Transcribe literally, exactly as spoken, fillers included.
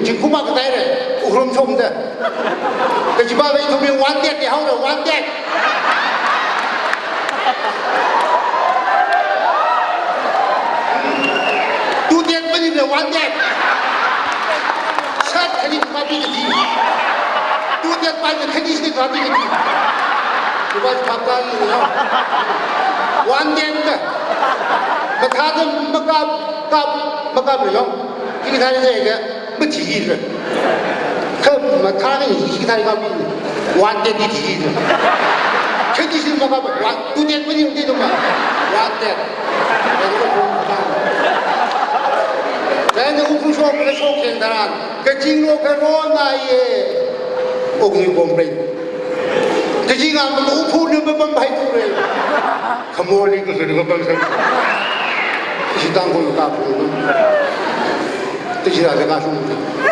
Chingkuma kadaire, Ukhrul shongda. Kajiva ithumwui wanted ni haora, wanted. Two ten maningla wanted. Sat khani kapi kaji. Two ten pai khani shi kapi kaji. Kajiva papa ni no. Wanted da. Mathāda makap, kap, makap ni no. Hikathā ni jika, mathili. Kha mathāda hikathā ni kapi. Wanted ni thili. Khadi shi makap, wa-, two ten maningla thili ma. Wanted. Then Ukhrul shong, kala shong kheng tharan. Kazinglo kharona ye. Okni complain. Kazing ang Ukhrul ni mapamphai ture. Khamorli kasuni kapam san. Ishi Tangkhul kapam. Ishi rāda kashung.